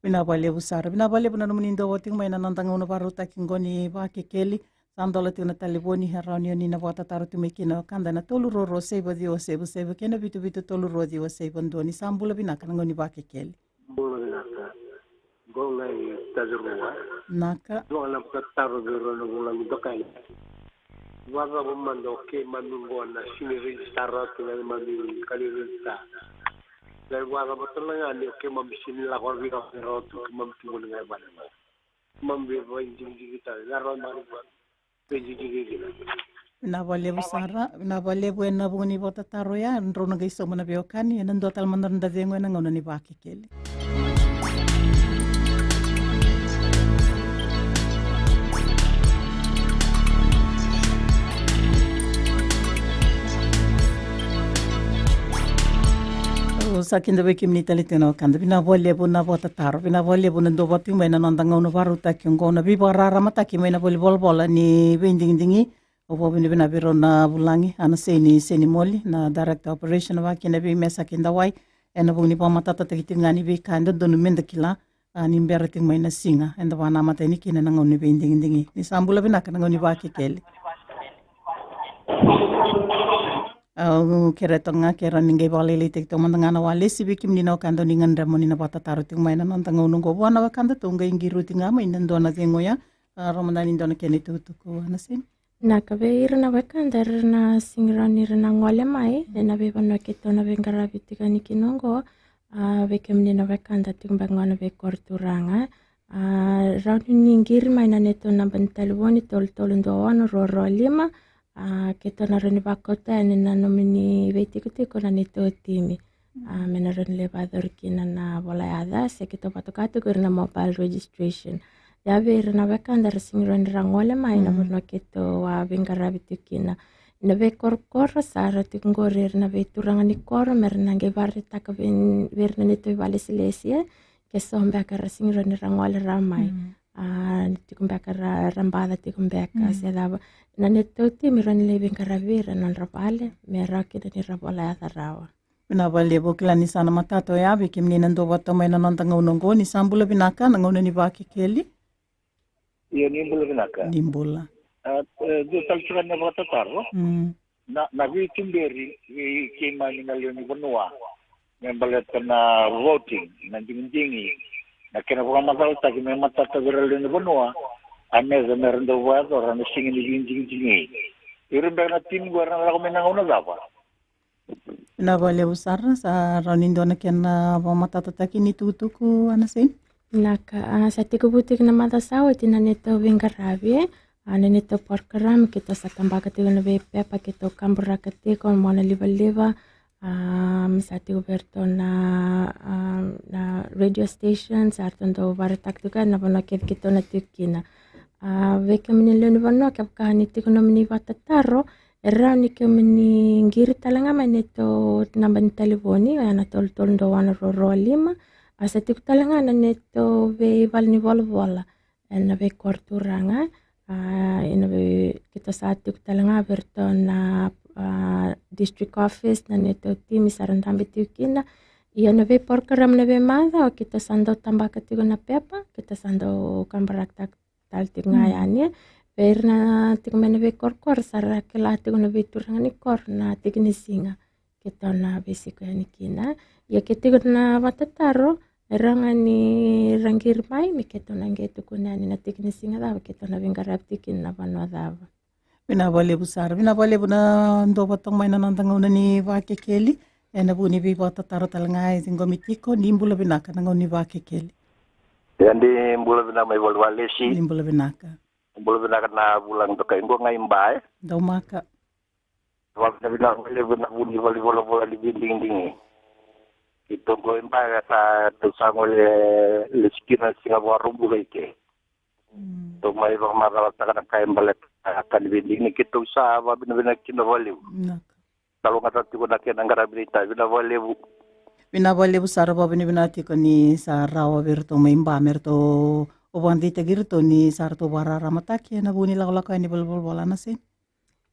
Vinaka vakalevu sara. Vinaka vakalevu na nomuni dau oti tiko mai ena noda gauna vakarautaki oqo ni Vakekeli. Sa dola tiko na talevoni, e rawa ni oni na vakatataro tiko mai kina o kada ena tolu rua rua saiva ciwa saiva saiva kei na vitu vitu tolu rua ciwa saiva dua. Ni sa bula vinaka na gauna ni Vakekeli. Bula vinaka. Qo ga i Tacirua. Naka. Dua ga na vakatataro vei rau na vulagi dokai. Vakacava mada o keimami qo na sini rejista rawa tu na neimami kali rejista. Qai vakacava tale ga ni o keimami sini lako vei rawa tu keimami tu qo ni qai vale qo. Keimami vei vakaidikidiki tale na rawa mari vua. Vei dikidiki kina. Vinaka vakalevu sara, vinaka vakalevu ena vuku ni vakatataro ya, drau na qai sauma na veiwekani, ena dua tale mada na noda cegu ena gauna ni Vakekeli. Au sa kidavaki kemuni tale tiko na wekada, vinaka vakalevu na vakatataro, vinaka vakalevu na dau vata tiko mai na noda gauna vakarautaki oqo, na veivakararamataki mai na valenivolavola ni veidigidigi. Au vakavinavinaka vei rau na vulagi, Anasei ni Senimoli, na Director Operation, vaka kina vei Mesa Kidawai, ena vuku ni vakamatatataki tiko ga ni veika e dodonu meda kila, a, ni bera tiko mai na siga eda vakanamata yani kina na gauna ni veidigidigi. Ni sa bula vinaka na gauna ni Vakekeli. Au kerea toka ga ke rawa ni qai vakalailaitaki toka mada ga na walesi vei kemuni na wekada ni gadreva mo ni na vakatataro tiko mai na noda gauna oqo vua na wekada tou qai qiri oti ga mai na dua na cegu oya. A, rawa mada ni dua na kena itukutuku, Anasei. Vinaka vei ira na wekada era na sega ni rawa ni ra na gole mai ena veivanua keitou na veiqaravi tiko yani kina oqo. A, vei kemuni na wekada tiko beka qo na veikoro turaga, a, rawa ni ni qiri mai na neitou naba ni talevoni tolu tolu dua ono rua rua lima. A, keitou na rawa ni vakauta yani na nomuni veitikotiko na neitou timi. A, me na rawa ni lai vakayacori kina na vola yaca se keitou vakatoka tiko ira na mobile registration. Ia vei ira na wekada era sega ni rawa ni ra gole mai na vanua keitou a veiqaravi tiko kina. Na veikorokoro sa ra tiko qori ira na veituraga ni koro me ra na qai vakaraitaka vei, vei ira na neitou ivalesilesi, e, ke so beka era sega ni rawa ni ra gole rawa mai. A, ni tiko beka ra, ra baca tiko beka se cava. Na neitou timi rawa ni lai veiqaravi ira na nodra vale me rawa kina ni ra vola yaca rawa. Vinaka vakalevu, au kila ni sa na matata oya vei kemuni na dau vata mai na noda gauna oqo. Ni sa bula vinaka na gauna ni Vakekeli. Io, ni bula vinaka. Ni bula. A, e, dua tale tiko na vakatataro. Mm. Na, na veituberi vei keimami na lewe ni vanua me baleta na voting, na digidigi, na kena vakamacalataki me matata vei ira na lewe ni vanua, a meca me ra dau vakayacora na siga ni veidigidigi. Ira beka na timi qo era na lako mai na gauna cava? Vinaka vakalevu sara, sa rawa ni dua na kena vakamatatataki ni tukutuku, Anasei? Vinaka, a, sa tekivu tiko na macawa sa oti na neitou veiqaravi, e. A, na neitou program keitou sa tabaka tiko na veipepa, keitou kaburaka tiko mo na livaliva. A, me sa tiko vei iratou na, a, na radio station, sa ratou dau vakaraitaka tiko na vanua kece keitou na tiko kina. A, vei kemuni lewe ni vanua, kevaka ni tiko nomuni vakatataro, e rawa ni kemuni qiri tale ga mai neitou naba ni talevoni, oya na tolu tolu dua ono rua rua lima. A, sa tiko tale ga na neitou veivalenivolavola ena veikoro turaga. A, ena vei, keitou sa tiko tale ga vei iratou na, a, district office, na neitou timi sa ra dabe tiko kina. Ia na veiprogram na veimacawa keitou sa dau tabaka tiko na pepa, keitou sa dau kaburaka tale tiko ga yani. Vei ira na tiko mai na veikorokoro sa ra kila tiko na veituraga ni koro na tiki ni siga keitou na veisiko yani kina. Ia ke tiko na vakatataro, e rawa ga ni ra qiri mai me keitou na qai tukuna yani na tiki ni siga cava keitou na veiqaravi tiko kina, na vanua cava. Vinaka vakalevu sara, vinaka vakalevu na dua vata mai na noda gauna ni Vakekeli. Ena vuku ni veivakatataro tale ga e ciqomi tiko, ni bula vinaka na gauna ni Vakekeli. Ia ni bula vinaka mai Valevalesi. Ni bula vinaka. Bula vinaka na vulagi toka i qo ga i Ba, e? Daumaka. Vakavinavinaka vakalevu na vu ni valenivolavola ni veidigidigi. Keitou qo i Ba sa tou sa gole lesu kina siga Vakaraubuka i ke. Tou mai vakamacalataka na ka e baleta na ka ni veidigidigi, keitou sa vakavinavinaka kina vakalevu. Vinaka. Kalougata tiko na kena qaravi ni itavi, vinaka vakalevu. Vinaka vakalevu sara, vakavinavinaka tiko ni sa rawa vei iratou mai Ba me ratou vakadeitaki iratou ni sa ratou vakararamataki ena vuku ni lakolako yani valenivolavola, Anaseni.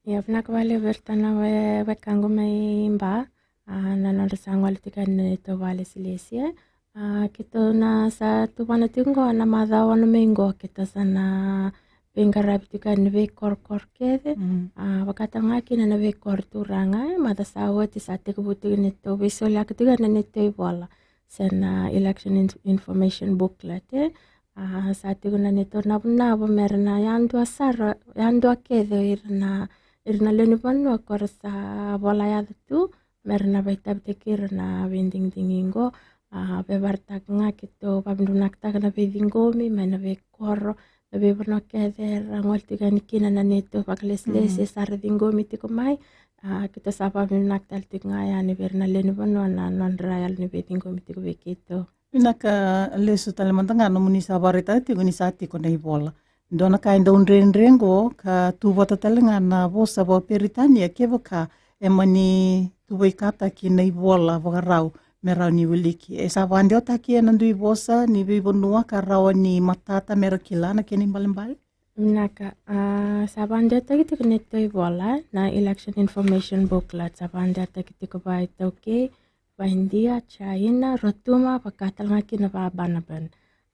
Ia, vinaka vakalevu vei iratou na we, wekaqu mai Ba, a, na nodra sa gole tiko yani na neitou vakalesilesi, e. A, keitou na sa tuvana tiko qo na macawa ono mai qo, keitou sa na veiqaravi tiko yani na veikorokoro kece. A, vaka tale ga kina na veikoro turaga, e, macawa sa oti sa tekivu tiko neitou veisoliyaka tiko yani na neitou ivola se na election in-, information booklet, e. A, sa tiko na neitou navunavu me ra na yadua sara, yadua kece o ira na, ira na lewe ni vanua ko ra sa vola yaca tu, me ra na vakaitavitaki ira na veidigidigi qo. A, vakaraitaka ga keitou vakavinavinakataka na veiciqomi mai na veikoro, na veivanua kece era gole tiko yani kina na neitou vakalesilesi, e, sa ra ciqomi tiko mai. A, keitou sa vakavinavinaka tale tiko ga yani vei ira na lewe ni vanua na nodra yalo ni veiciqomi tiko vei keitou. Vinaka lesu tale mada ga nomuni sa vakaraitaka tiko ni sa tiko na ivola. Dua na ka e dau dredre qo ka tu vata tale ga na vosa vakaperitania kevaka e mani tuvaikataki na ivola vakarau me rawa ni wiliki. E sa vakadewataki ena dui vosa ni veivanua ka rawa ni matata me ra kila na kena ibalebale? Vinaka, a, sa vakadewataki tiko na neitou ivola, na election information booklet, sa vakadewataki tiko vakaiTaukei, vakaiDia, China, Rotuma, vaka tale ga kina vakaBanaban.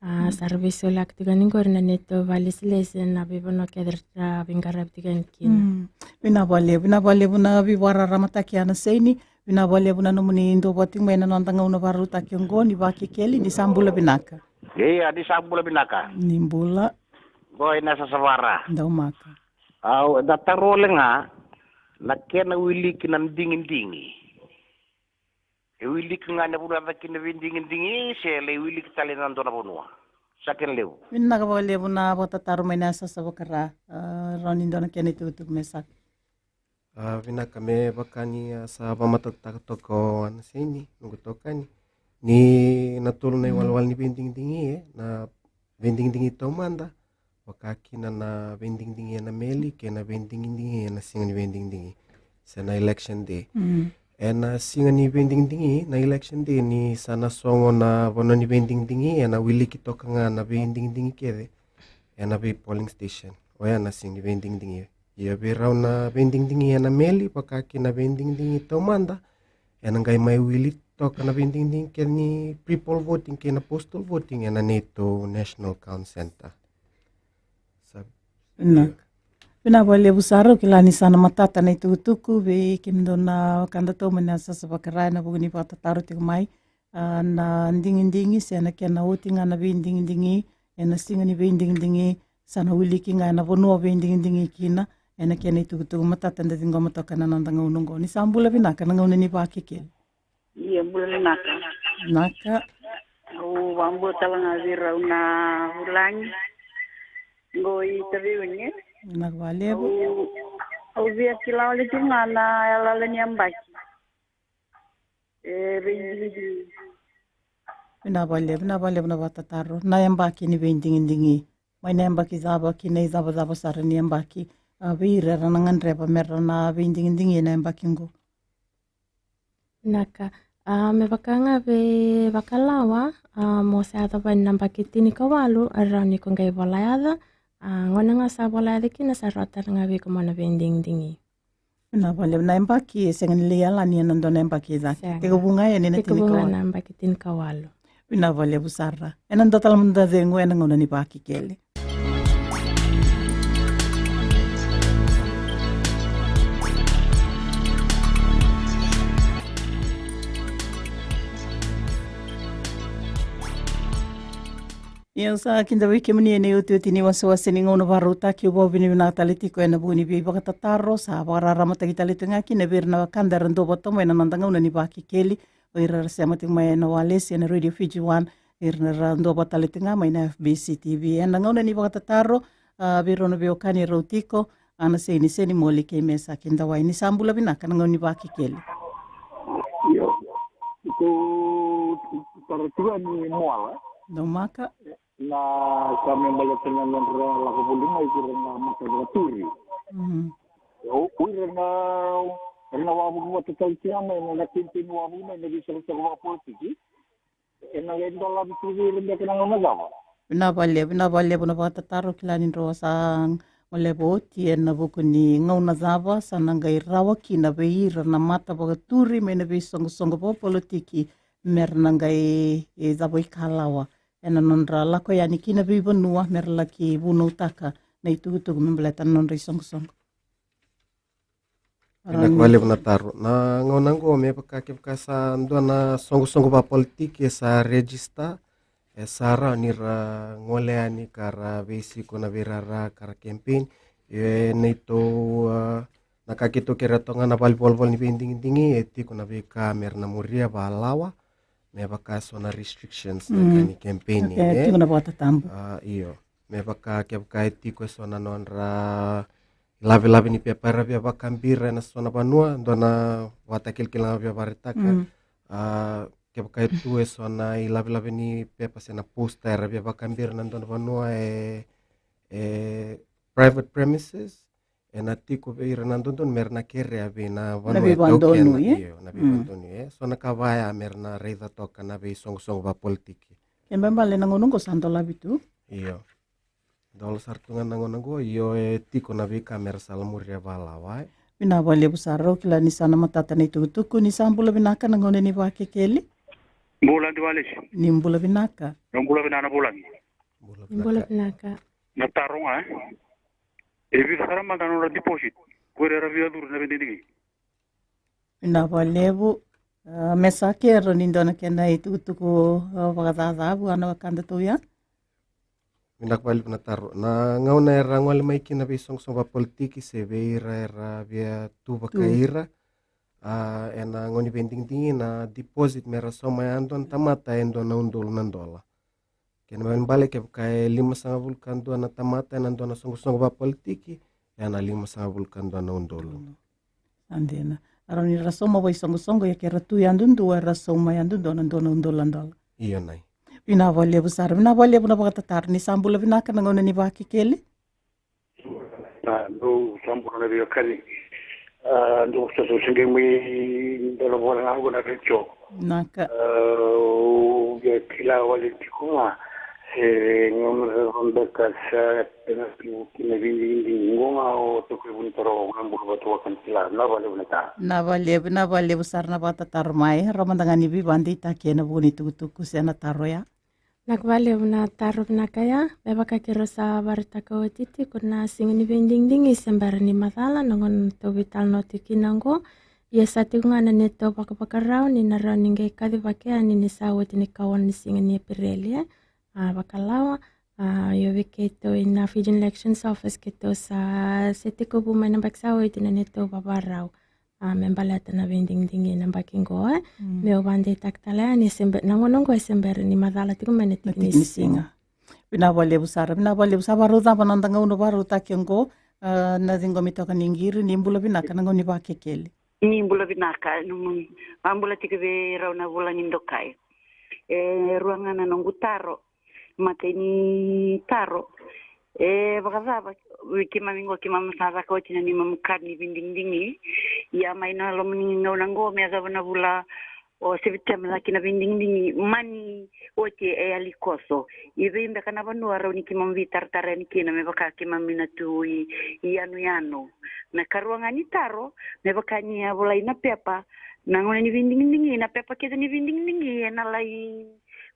A, sa ra veisoliyaka tiko yani qori na neitou vakalesilesi ena veivanua kece ra veiqaravi tiko yani kina. Vinaka vakalevu, vinaka vakalevu na veivakararamataki, Anaseni. Vinaka vakalevu na nomuni dua vata tiko mai na noda gauna vakarautaki oqo ni Vakekeli. Ni sa bula vinaka. Ia, ni sa bula vinaka. Ni bula. Qo ena Sasavara. Daumaka. Au, eda taro wale ga na kena wiliki na digidigi. E wiliki ga na vanua e caka kina na veidigidigi se lai wiliki tale ena dua na vanua? Sa kena levu. Vinaka vakalevu na vakatataro mai na Sasavakara. A, rawa ni dua na kena itukutuku me sa. A, vinaka, me vaka ni a sa vakamatatataka toka o Anaseni, noqu itokani, ni na tolu na iwalewale ni veidigidigi, e, na veidigidigi taumada, vaka kina na veidigidigi ena meli kei na veidigidigi ena siga ni veidigidigi se na election day. Ena siga ni veidigidigi, na election day, ni sa na sogo na vanua ni veidigidigi, ena wiliki toka ga na veidigidigi kece ena vei polling station. Oya na siga ni veidigidigi. Ia vei rau na veidigidigi ena meli, vaka kina na veidigidigi taumada, ena qai mai wili toka na veidigidigi kece ni pre-poll voting kei na postal voting ena neitou National Count Centre. Sa. Vinaka. Vinaka vakalevu sara, au kila ni sa na matata na itukutuku vei kemudou na wekadatou mai na Sasavakara ena vuku ni vakatataro tiko mai. A, na digidigi se na kena oti ga na veidigidigi ena siga ni veidigidigi, sa na wiliki ga ena vanua veidigidigi kina, ena kena itukutuku matata eda ciqoma toka ena noda gauna oqo. Ni sa bula vinaka na gauna ni Vakekeli. Ia, bula vinaka. Vinaka. Au vakabula tale ga vei rau na vulagi qo i Taveuni. Vinaka vakalevu. Au, au via kila wale tiko ga na yalayala ni yabaki. E veidigidigi. Vinaka vakalevu, vinaka vakalevu na vakatataro. Na yabaki ni veidigidigi. Mai na yabaki cava ki na icavacava sara ni yabaki. A, vei ira era na gadreva me ra na veidigidigi na yabaki qo. Vinaka. A, me vaka ga vei Vakalawa, a, mo sa yaco vei na yabaki tinikawalu, e rawa ni ko qai vola yaca. A, gone ga sa vola yaca kina sa rawa tale ga vei iko mo na veidigidigi. Vinaka vakalevu. Na yabaki e sega ni lai yalani ena dua na yabaki e cake. Sega. Tekivu ga yani na tinikawalu. Tekivu ga na yabaki tinikawalu. Vinaka vakalevu sara. Ena dua tale mada na cegu ena gauna ni Vakekeli. Ia, sa kidavaki kemuni ena iotioti ni wasewase ni gauna vakarautaki. Au vakavinavinaka tale tiko ena vuku ni veivakatataro sa vakararamataki tale tiko ga kina vei ira na wekada era duavata mai ena noda gauna ni Vakekeli. O ira era sema tiko mai ena walesi ena Radio Fiji One, ira era duavata tale tiko ga mai na F B C T V. Ena gauna ni vakatataro, a, vei rau na veiwekani e rau tiko, Anaseini Senimoli kei Mesaki Dawai. Ni sa bula vinaka na gauna ni Vakekeli. Io. Ko tara tiko ni Moala. Daumaka. Na ka me baleta na nodra lako voli mai kei ira na mata vakaturi. Mhm. O, o ira na, ira na wavoki vata tale tiko mai, na, na kempeni wavoki mai, na veisoqosoqo vakapolitiki. Ena qai dolavi tu vei ira beka na gauna cava? Vinaka vakalevu, vinaka vakalevu na vakatataro. Kila ni drau sa goleva oti ena vuku ni gauna cava sa na qai rawa kina vei ira na mata vakaturi mai na veisoqosoqo vakapolitiki me ra na qai, e, cava ikalawa ena nodra lako yani ki na veivanua me ra laki vunautaka na itukutuku me baleta na nodra isoqosoqo. Vinaka vakalevu na taro. Na gauna oqo me vaka kevaka sa dua na soqosoqo vakapolitiki e sa register, e sa rawa ni ra gole yani ka ra veisiko na veirara ka ra campaign. E neitou, a, na ka keitou kerea toka ga na valenivolavola ni veidigidigi e tiko na veika me ra na muria vakalawa, me vaka e so na restrictions na, mm, ka ni campaign, okay, e tiko na vakatatabu. A, io. Me vaka kevaka e tiko e so na nodra ilavelave ni pepa era via vakabira ena so na vanua, dua na vakatakilakila ga via vakaraitaka. Mm. A, kevaka e tu e so na ilavelave ni pepa se na poster era via vakabira na dua na vanua e, e private premises, ena tiko vei ira na dodonu me ra na kerea vei na vanua e taukena. Io, na veivadonu, e. Mm. So na ka vaya me ra na raica toka na veisoqosoqo vakapolitiki. Kena ibalebale na gauna oqo sa dolavi tu. Io. Dola sara tu ga na gauna oqo, io, e tiko na veika me ra sa lamuria vakalawa, e. Vinaka vakalevu sara, au kila ni sa na matata na itukutuku. Ni sa bula vinaka na gauna ni Vakekeli. Bula Adi Walesi. Ni bula vinaka. Ni bula vinaka na vulagi. Bula vinaka. Bula vinaka. Na taro ga, e. E vica sara mada na nodra deposit ko ira era via curu na veidigidigi? Vinaka vakalevu. A, Mesaki, e rawa ni dua na kena itukutuku, a, vakacaca vua na wekadatou ya? Vinaka vakalevu na taro. Na gauna era gole mai kina veisoqosoqo vakapolitiki se vei ira era via tu vakai ira, a, ena gauna ni veidigidigi, na deposit me ra sauma yadua na tamata e dua na udolu na dola. Kena ibalebale kevaka e limasagavulu ka dua na tamata ena dua na soqosoqo vakapolitiki, ena limasagavulu ka dua na udolu. Sa dina. A rawa ni ra sauma vaisoqosoqo, ia ke ra tu yadudua, era sauma yadudua na dua na udolu na dola. Io, nai. Vinaka vakalevu sara. Vinaka vakalevu na vakatataro. Ni sa bula vinaka na gauna ni Vakekeli. A, dou sa bula na veiwekani. A, dou sa, sa, sa qai mai dua na vale ga qo na retio. Naka. A, au via kila wale tiko ga se gauna cava beka sa na tu kina veidigidigi qo ga o Taukei Vunitaro, na bula vata waka ni kila. Na valevu na ta. Na valevu, na valevu sara na vakatataro mai. Rawa mada ga ni veivakadeitaki ena vuku ni tukutuku se na taro ya. Vinaka vakalevu na taro vinaka ya. Me vaka keirau sa vakaraitaka oti tiko, na siga ni veidigidigi se bera ni macala na gauna tou veitalanoa tiko kina oqo. Ia sa tiko ga na neitou vakavakarau ni na rawa ni qai kacivaki yani ni sa oti na ikaono ni siga ni Epereli, e. A, vakalawa, a, io, vei keitou ina Fijian Elections Office keitou sa se tekivu mai na yabaki sa oti na neitou vakavakarau. A, me baleta na veidigidigi na yabaki qo, e. Mm. Meu vakadeitaka tale yani, e se be-, na gauna qo e se bera ni macala tiko mai na tiki ni siga. Vinaka vakalevu sara, vinaka vakalevu. Sa vakarau cava na noda gauna vakarautaki oqo, A, na ciqomi toka ni qiri, ni bula vinaka na gauna ni Vakekeli. Ni bula vinaka, nomu, a bula tiko vei rau na vulagi dokai. E rua ga na noqu taro, matai ni taro. E vakacava, keimami qo keimami sa caka oti na neimami kad ni veidigidigi. Ia mai na loma ni gauna qo me yacova na vula o Sepitema cake na veidigidigi mani oti e yali koso. I vei beka na vanua rau ni keimami veitaratara yani kina me vaka keimami na tu i yanuyanu. Na karua ga ni taro, me vaka ni a volai na pepa, na gauna ni veidigidigi, na pepa kece ni veidigidigi e na lai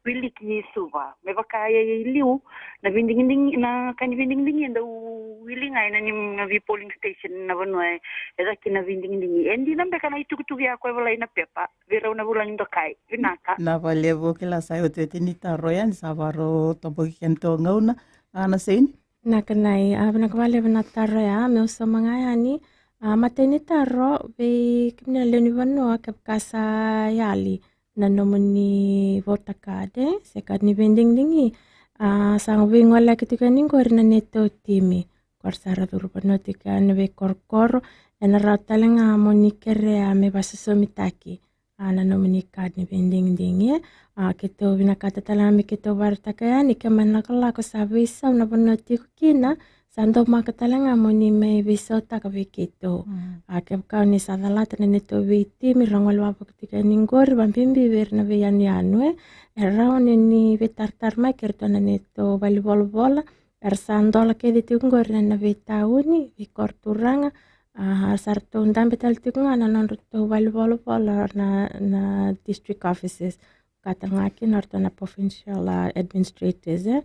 wiliki i Suva. Me vaka e i liu na veidigidigi, na ka ni veidigidigi e dau wili ga e na ni na vei polling station na vanua e cake na veidigidigi. E dina beka na itukutuku ya ko e volai na pepa vei rau na vulagi dokai. Vinaka. Na valevu kila sa iotioti ni taro ya ni sa varo toboki kena to gauna. A na Seini. Na kanai, a vinaka valevu na taro ya, meu sauma ga yani. A matai ni taro vei kemuni na lewe ni vanua kevaka sa yali na nomuni voter card, e se kad ni veidigidigi. A sa veigoleyaki tiko yani qori na neitou timi. Ko ra sa ra curu vanua tiko yani veikorokoro, e na rawa tale ga mo ni kerea me vasosomitaki a na nomuni kad ni veidigidigi. A keitou vinakata tale ga me keitou vakaraitaka yani ke mai na lakolako sa veisau na vanua tiko kina, sa daumaka tale ga mo ni mai veisautaka vei keitou. A kevaka o ni sa calata na neitou veitimi ra gole wavoki tiko yani qori, vabibi vei ira na veiyanuyanu, e e rawa ni ni veitaratara mai kei ratou na neitou valenivolavola. Era sa dola kece tiko qori na veitauni, veikoro turaga. A sa ratou dabe tale tiko ga na nodratou valenivolavola na, na district offices. Ka tale ga kina o ratou na provincial, a, administrators, e.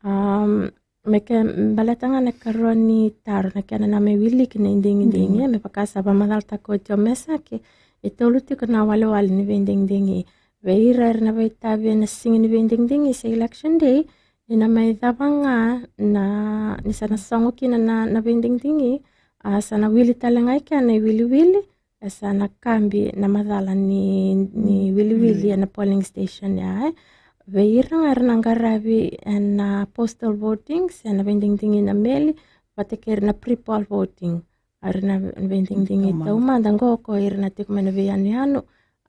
Am, me ke baleta ga na karua ni taro na kena na me wiliki na idigidigi, e, me vaka sa vakamacalataka oti o Mesake, e tolu tiko na walewale ni veidigidigi. Vei ira era na veitavi e na siga ni veidigidigi se election day, ni na mai cava ga na, ni sa na sogo kina na, na veidigidigi, a sa na wili tale ga i kena iwiliwili, e sa na kabi na macala ni, ni wiliwili e na polling station ya, e. Vei ira ga era na qaravi e na postal voting se na veidigidigi na meli, vata kei ira na pre-poll voting. A ira na veidigidigi taumada qo ko ira na tiko mai na veiyanuyanu,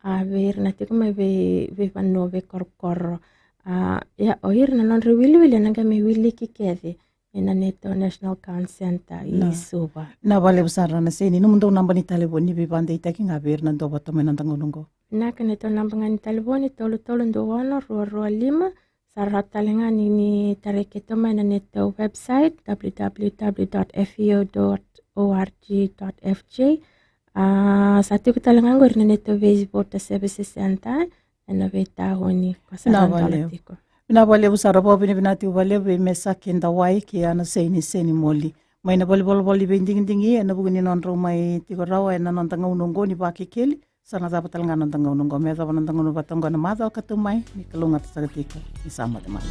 a vei ira na tiko mai vei, veivanua, veikorokoro. A ia o ira na nodra iwiliwili e na qai mai wiliki kece e na neitou National Comm Centre i Suva. Na valevu sara na Seini, nomudou naba ni talevoni ni veivakadeitaki ga vei ira na dou vata mai na noda gauna oqo. Vinaka, neitou naba ga ni talevoni tolu tolu dua ono rua rua lima. Sa rawa tale ga ni ni tarai keitou mai na neitou website w w w dot f e o dot o r g dot f j. A sa tiko tale ga qori na neitou vei voter services centre e na veitauni ko sa rawa tale tiko. Vinaka valevu sara, vakavinavinaka tiko valevu vei Mesake Dawai kei a na Seini Senimoli mai na valenivolavola ni veidigidigi e na vuku ni nodrau mai tiko rawa e na noda gauna oqo ni Vakekeli. Sa na cava tale ga na noda gauna oqo, me yacova na noda gauna vata oqo na macawa ka tu mai. Ni kalougata saka tiko, ni sa moce mada.